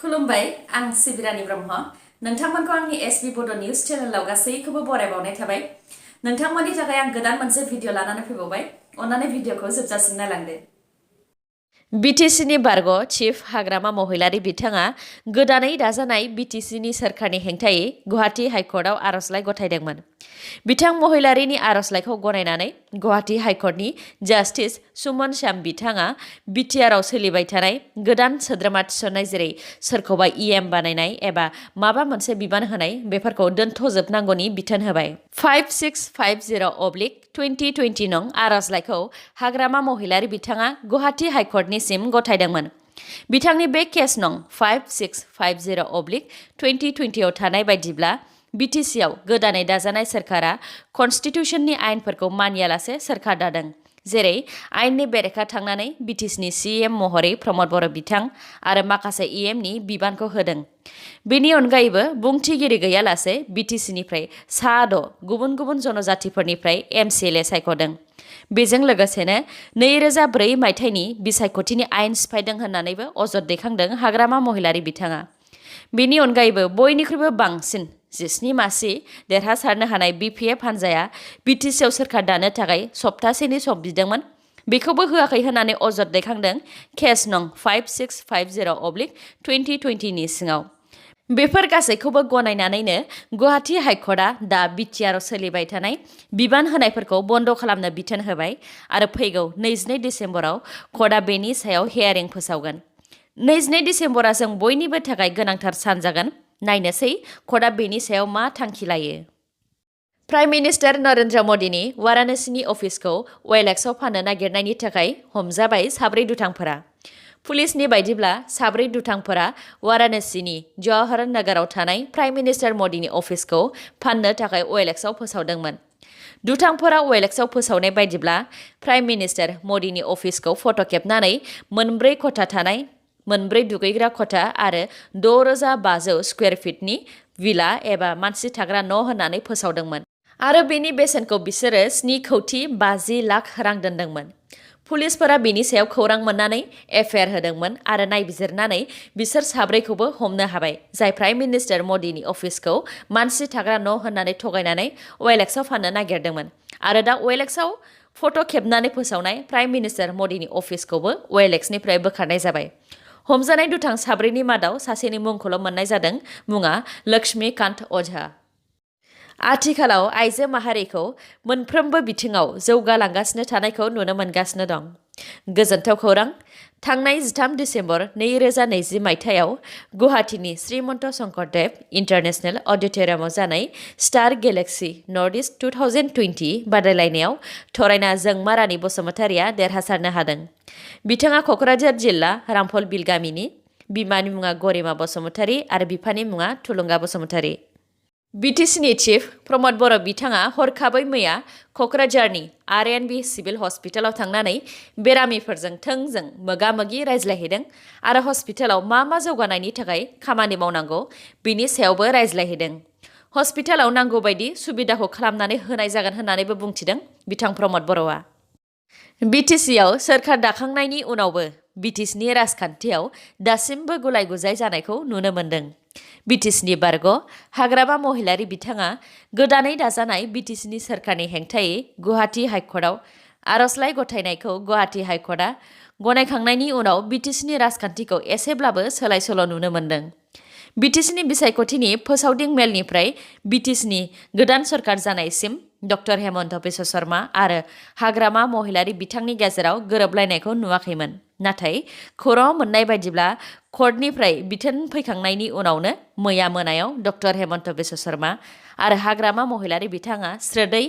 खुलुमबाय आं सिबिरानि ब्रह्म नोंथांमोनखौ आंनि एसबी बड' निउज चेनेलाव गासैखौबो बरायबावनाय थाबाय नोंथांमोननि थाखाय आं गोदान मोनसे भिडिअ लानानै फैबावबाय अन्नानै भिडिअखौ जोबजासिम नायलांदो बिटिसिनि बारग' चिफ हाग्रामा महिलारि बिथाङा गोदानै दाजानाय बिटिसिनि सोरखारनि हेंथायै गुवाहाटी हाइकर्टआव आर'जलाइ गथायदोंमोन। बिथां महिलारिनि आर'जलाइखौ गनायनानै गुवाहाटी हाइकर्टनि जास्टिस सुमन श्याम बिथाङा बिटिआरआव सोलिबाय थानाय गोदान सोद्रोमा थिसननाय जेरै सोरखौबा इएम बानायनाय एबा माबा मोनसे बिबान होनाय बेफोरखौ दोनथ'जोबनांगौनि बिथोन होबाय। 5650/2020 नं आर'जलाइखौ हाग्रामा महिलारि बिथाङा गुवाहाटी हाइकर्टनिसिम गथायदोंमोन। बिथांनि बे केस नं 5650/2020 आव थानाय बायदिब्ला बिटिसिआव गोदानै दाजानाय सोरखारा कनस्टिटिउसननि आयेनफोरखौ मानियालासे सोरखार दादों। जेरै आयेननि बेरेखा थांनानै बिटिसिनि सिएम महरै प्रमद बर' बिथां आरो माखासे इएमनि बिबानखौ होदों। बेनि अनगायैबो बुंथिगिरि गैयालासे बिटिसिनिफ्राय सा 6 गुबुन गुबुन जनजातिफोरनिफ्राय एमसिएलए सायख'दों। बेजों लोगोसेनो 2004 मायथाइनि बिसायख'थिनि आयेन सिफायदों होननानैबो अजद दैखांदों हाग्रामा महिलारि बिथाङा। बेनि अनगायैबो बयनिख्रुइबो बांसिन 17 मासि देरहासारनो हानाय बिपिएफ हान्जाया बिटिसिआव सोरखार दानो थाखाय सप्तासेनि सम बिदोंमोन। बेखौबो होआखै होननानै अजद दैखांदों केस नं 5650/2020 नि सिङाव। बेफोर गासैखौबो गनायनानैनो गुवाहाटी हाइकर्टआ दा बिटिआरआव सोलिबाय थानाय बिबान होनायफोरखौ बन्द खालामनो बिथोन होबाय आरो फैगौ 22 डिसेम्बराव कर्टआ बेनि सायाव हियारिं फोसावगोन। 22 डिसेम्बरा जों बयनिबो थाखाय गोनांथार सान जागोन। नायनोसै कर्टआ बेनि सायाव मा थांखि लायो। प्राइम मिनिस्टार नरेन्द्र मदिनि वाराणसीनि अफिसखौ OLXआव फाननो नागिरनायनि थाखाय हमजाबाय 4 दुथांफोरा। पुलिसनि बायदिब्ला 4 दुथांफोरा वाराणसीनि जवाहर नगराव थानाय प्राइम मिनिस्टार मदिनि अफिसखौ फाननो थाखाय OLXआव फोसावदोंमोन। दुथांफोरा OLXआव फोसावनाय बायदिब्ला प्राइम मिनिस्टार मदिनि अफिसखौ फट' खेबनानै 4 खथा थानाय 4 दुगैग्रा खथा आरो 6500 स्क्वेर फिटनि विला एबा मानसि थाग्रा न' होननानै फोसावदोंमोन आरो बेनि बेसेनखौ बिसोरो 7,50 लाख रां दोनदोंमोन। पुलिसफोरा बेनि सायाव खौरां मोननानै एफआइआर होदोंमोन आरो नायबिजिरनानै बिसोर 4खौबो हमनो हाबाय जाय प्राइम मिनिस्टार मदिनि अफिसखौ मानसि थाग्रा न' होननानै थगायनानै OLXआव फाननो नागिरदोंमोन आरो दा OLXआव फट' खेबनानै फोसावनाय प्राइम मिनिस्टार मदिनि अफिसखौबो OLXनिफ्राय बोखारनाय जाबाय। हमजानाय दुथां 4नि मादाव सासेनि मुंखौल' मोननाय जादों। मुङा लक्ष्मीकान्त अझा। आथिखालाव आइजो माहारिखौ मोनफ्रोमबो बिथिङाव जौगालांगासिनो थानायखौ नुनो मोनगासिनो दं। गोजोनथाव खौरां, थांनाय 13 डिसेम्बर 2020 मायथाइयाव गुवाहाटीनि श्रीमन्त शंकरदेव इन्टारनेशनेल अडिट'रियामाव जानाय स्टार गेलेक्सि नर्थ इस्ट 2020 बादायलायनायाव थरायना जोंमारानि बसुमतारिया देरहासारनो हादों। बिथाङा क'क्राझार जिल्ला रामफल बिल गामिनि। बिमानि मुङा गरिमा बसुमतारि आरो बिफानि मुङा थुलुंगा बसुमतारि। बिटिसिनि चिफ प्रमद बर' बिथाङा हरखाबै मैया क'क्राझारनि RNB सिभिल हस्पिटालाव थांनानै बेरामिफोरजों थोंजों मोगा-मोगि रायज्लायहैदों आरो हस्पिटालाव मा जौगानायनि थाखाय खामानि मावनांगौ बिनि सायावबो रायज्लायहैदों। हस्पिटालाव नांगौ बायदि सुबिदाखौ खालामनानै होनाय जागोन होननानैबो बुंथिदों बिथां प्रमद बर'आ। बिटिसिआव सोरखार दाखांनायनि उनावबो बिटिसिनि राजखान्थियाव दासिमबो गुलाय-गुजाय जानायखौ नुनो मोन्दों। बिटिसिनि बारग' हाग्रामा महिलारि बिथाङा गोदानै दाजानाय बिटिसिनि सोरखारनि हेंथायै गुवाहाटी हाइकर्टआव आर'जलाइ गथायनायखौ गुवाहाटी हाइकर्टआ गनायखांनायनि उनाव बिटिसिनि राजखान्थिखौ एसेब्लाबो सोलाय-सोल' नुनो मोन्दों। बिटिसिनि बिसायख'थिनि फोसावदिं मेलनिफ्राय बिटिसिनि गोदान सरकार जानायसिम डक्टर हेमन्त बिश्व शर्मा आरो हाग्रामा महिलारि बिथांनि गेजेराव गोरोबलायनायखौ नुवाखैमोन। नाथाय खौराङाव मोननाय बायदिब्ला कर्टनिफ्राय बिथोन फैखांनायनि उनावनो मैया मोनायाव डक्टर हेमन्त बिश्व शर्मा आरो हाग्रामा महिलारि बिथाङा स्रोदै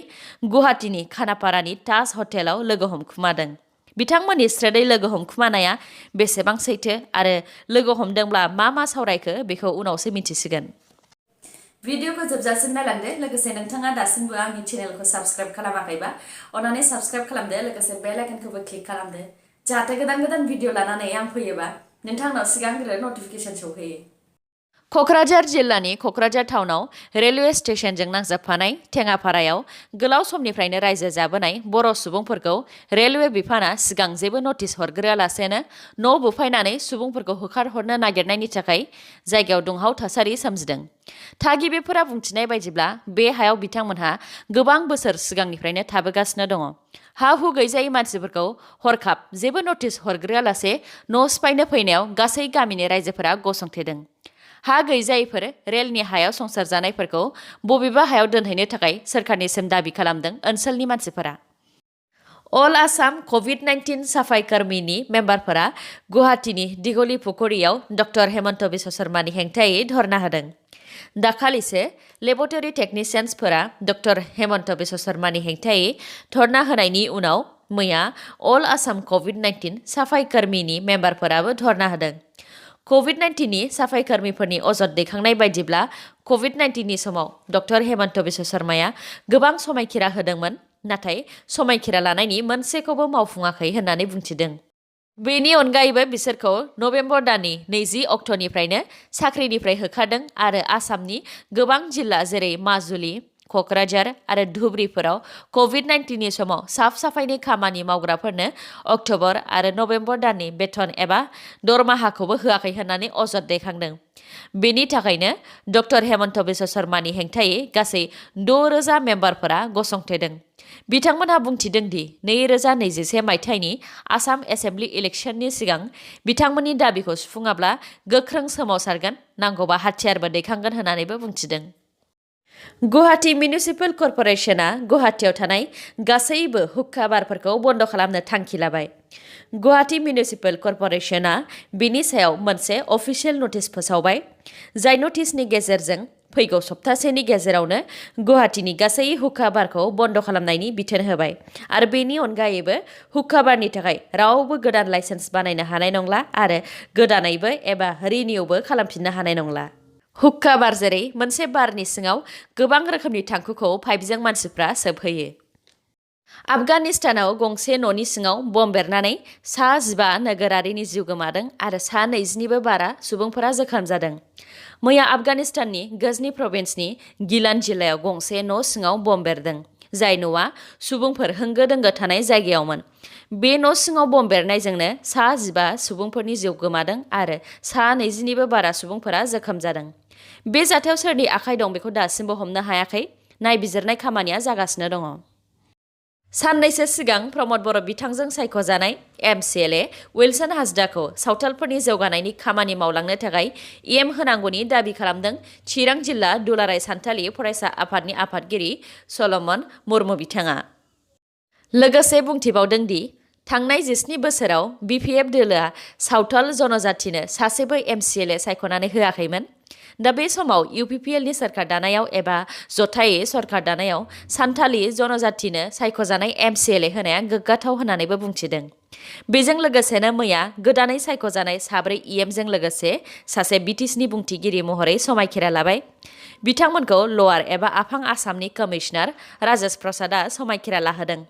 गुवाहाटीनि खानापारानि ताज हटेलाव लोगो हमखुमादों। बिथांमोननि स्रोदै लोगो हमखुमानाया बेसेबां सैथो आरो लोगो हमदोंब्ला मा सावरायखो बेखौ उनावसो मिथिसिगोन। भिडिअखौ जोबजासिम नायलांदो। लोगोसे नोंथाङा दासिमबो आंनि चेनेलखौ साबस्क्राइब खालामाखैबा अन्नानै साबस्क्राइब खालामदो। लोगोसे बेल आइकनखौबो क्लिक खालामदो जाहाथे गोदान भिडिअ लानानै आं फैयोबा नोंथांनाव सिगांग्रो नटिफिकेसन सौहैयो। क'क्राझार जिल्लानि क'क्राझार टाउनाव रेलवे स्टेशनजों नांजाबफानाय टेङापारायाव गोलाव समनिफ्रायनो रायजो जाबोनाय बर' सुबुंफोरखौ रेलवे बिफाना सिगां जेबो नटिस हरग्रोआलासेनो न' बुफायनानै सुबुंफोरखौ होखारहरनो नागिरनायनि थाखाय जायगायाव दुंहाव थासारि सोमजिदों। थागिबिफोरा बुंथिनाय बायदिब्ला बे हायाव बिथांमोनहा गोबां बोसोर सिगांनिफ्रायनो थाबोगासिनो दङ। हा हु गैजायै मानसिफोरखौ हरखाब जेबो नटिस हरग्रोआलासे न' सिफायनो फैनायाव गासै गामिनि रायजोफोरा गसंथेदों। हा गैजायैफोर रेलनि हायाव संसार जानायफोरखौ बबेबा हायाव दोनहैनो थाखाय सोरखारनिसिम दाबि खालामदों ओनसोलनि मानसिफोरा। अल आसाम कभिड-19 साफाई कर्मीनि मेम्बारफोरा गुवाहाटीनि दिघली पुखुरियाव डक्टर हेमन्त बिश्व शर्मानि हेंथायै धरना होदों। दाखालिसो लेबरेटरी टेकनिशियान्सफोरा डक्टर हेमन्त बिश्व शर्मानि हेंथायै धरना होनायनि उनाव मैया अल आसाम कभिड-19 साफाई कर्मीनि मेम्बारफोराबो धरना होदों। कभिड-19नि साफाई कर्मीफोरनि अजद दैखांनाय बायदिब्ला कभिड-19नि समाव डक्टर हेमन्त बिश्व शर्माया गोबां समायखिरा होदोंमोन, नाथाय समायखिरा लानायनि मोनसेखौबो मावफुङाखै होननानै बुंथिदों। बेनि अनगायैबो बिसोरखौ नबेम्बर दाननि 20 अक्ट'निफ्रायनो साख्रिनिफ्राय होखारदों आरो आसामनि गोबां जिल्ला जेरै माजुलि, क'क्राझार आरो धुबुरीफोराव कभिड-19नि समाव साफ साफाइनि खामानि मावग्राफोरनो अक्ट'बर आरो नबेम्बर दाननि बेथन एबा दरमाहाखौबो होआखै होननानै अजद दैखांदों। बेनि थाखायनो डक्टर हेमन्त बिश्व शर्मानि हेंथायै गासै 6,000 मेम्बारफोरा गसंथेदों। बिथांमोनहा बुंथिदों दि 2021 मायथाइनि आसाम एसेम्बलि इलेक्शननि सिगां बिथांमोननि दाबिखौ सुफुङाब्ला गोख्रों सोमावसारगोन, नांगौबा हाथियारबो दैखांगोन होननानैबो बुंथिदों। गुवाहाटी मिउनिसिपेल कर्परेसना गुवाहाटीयाव थानाय गासैबो हुक्का बारफोरखौ बन्द खालामनो थांखि लाबाय। गुवाहाटी मिउनिसिपेल कर्परेसना बिनि सायाव मोनसे अफिसियेल नटिस फोसावबाय, जाय नटिसनि गेजेरजों फैगौ सप्तासेनि गेजेरावनो गुवाहाटीनि गासै हुक्का बारखौ बन्द खालामनायनि बिथोन होबाय आरो बेनि अनगायैबो हुक्का बारनि थाखाय रावबो गोदान लाइसेन्स बानायनो हानाय नंला आरो गोदानैबो एबा रिनिउबो खालामफिननो हानाय नंला। हुक्का बार जेरै मोनसे बारनि सिङाव गोबां रोखोमनि थांखुखौ पाइपजों मानसिफ्रा सोबहैयो। आफगानिस्तानाव गंसे न'नि सिङाव बम बेरनानै सा 15 नोगोरारिनि जिउ गोमादों आरो सा 20निबो बारा सुबुंफोरा जोखोम जादों। मैया आफगानिस्ताननि गजनी प्रभिन्सनि गिलान जिल्लायाव गंसे न' सिङाव बम बेरदों, जाय न'आ सुबुंफोर होंगो दोंगो थानाय जायगायावमोन। बे न' सिङाव बम बेरनायजोंनो सा 15 सुबुंफोरनि जिउ गोमादों आरो सा 20निबो बारा सुबुंफोरा जोखोम जादों। बे जाथायाव सोरनि आखाइ दं बेखौ दासिमबो हमनो हायाखै, नायबिजिरनाय खामानिया जागासिनो दङ। साननैसो सिगां प्रमद बर' बिथांजों सायख'जानाय MCLA विल्सन हाजदाखौ सावथालफोरनि जौगानायनि खामानि मावलांनो थाखाय EM होनांगौनि दाबि खालामदों चिरां जिल्ला दुलाराय सान्थालि फरायसा आफादनि आफादगिरि सल'मन मुर्मु बिथाङा। लोगोसे बुंथिबावदों दि थांनाय 17 बोसोराव BPF दोलोआ सावथाल जनजातिनो सासेबो MCLA सायख'नानै होआखैमोन। दा बे समाव UPPLनि सोरखार दानायाव एबा जथायै सरखार दानायाव सान्थालि जनजातिनो सायख'जानाय MCLA होनाया गोग्गाथाव होननानैबो बुंथिदों। बेजों लोगोसेनो मैया गोदानै सायख'जानाय 4 EMजों लोगोसे सासे BTCनि बुंथिगिरि महरै समायखिरा लाबाय। बिथांमोनखौ लवार एबा आफां आसामनि कमिशनार राजेश प्रसादआ समायखिरा लाहोदों।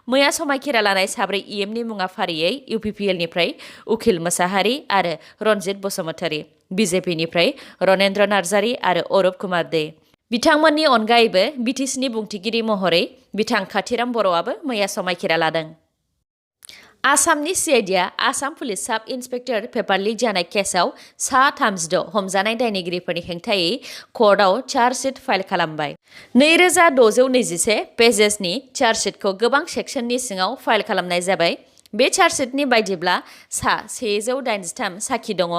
मैया समायखिरा लानाय 4 EMनि मुङा फारियै UPPLनिफ्राय उखिल मोसाहारि आरो रनजित बसुमतारी, BJPनिफ्राय रनेन्द्र नार्जारी आरो अरुप कुमार दे। बिथांमोननि अनगायैबो BTCनि बुंथिगिरि महरै बिथां काथिराम बर'आबो मैया समायखिरा लादों। आसामनि CIDआ आसाम पुलिस साब इन्सपेक्टर पेपार लिक जानाय केसआव सा 36 हमजानाय दायनिगिरिफोरनि हेंथायै कर्टआव चार्जशीट फाइल खालामबाय। 2621 पेजेसनि चार्जशीटखौ गोबां सेक्सननि सिङाव फाइल खालामनाय जाबाय। बे चार्जशीटनि बायदिब्ला सा 183 साखि दङ।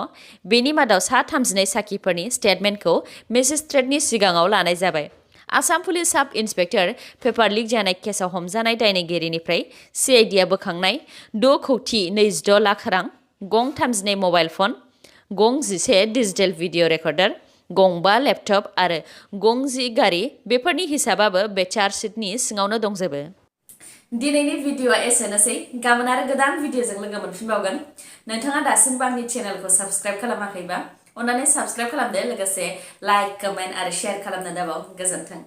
बेनि मादाव सा 32 साखिफोरनि स्टेटमेन्टखौ मेजिस्ट्रेटनि सिगाङाव लानाय जाबाय। आसाम पुलिस साब इन्सपेक्टर पेपार लिक जानाय केसआव हमजानाय दायनिगिरिनिफ्राय CIDआ बोखांनाय 6,22 लाख रां, गं 32 मबाइल फन, गं 11 डिजिटेल भिडिअ रेकर्डार, गं 5 लेपटप आरो गं 10 गारि, बेफोरनि हिसाबाबो बे चार्जशीटनि सिङावनो दंजोबो। दिनैनि भिडिअआ एसेनोसै। गाबोन आरो गोदान भिडिअजों लोगो मोनफिनबावगोन। नोंथाङा दासिमबो आंनि चेनेलखौ साबस्क्राइब खालामाखैबा अन्नानै साबस्क्राइब खालामदो, लोगोसे लाइक, कमेन्ट आरो शेयार खालामनो दाबाव। गोजोन्थों।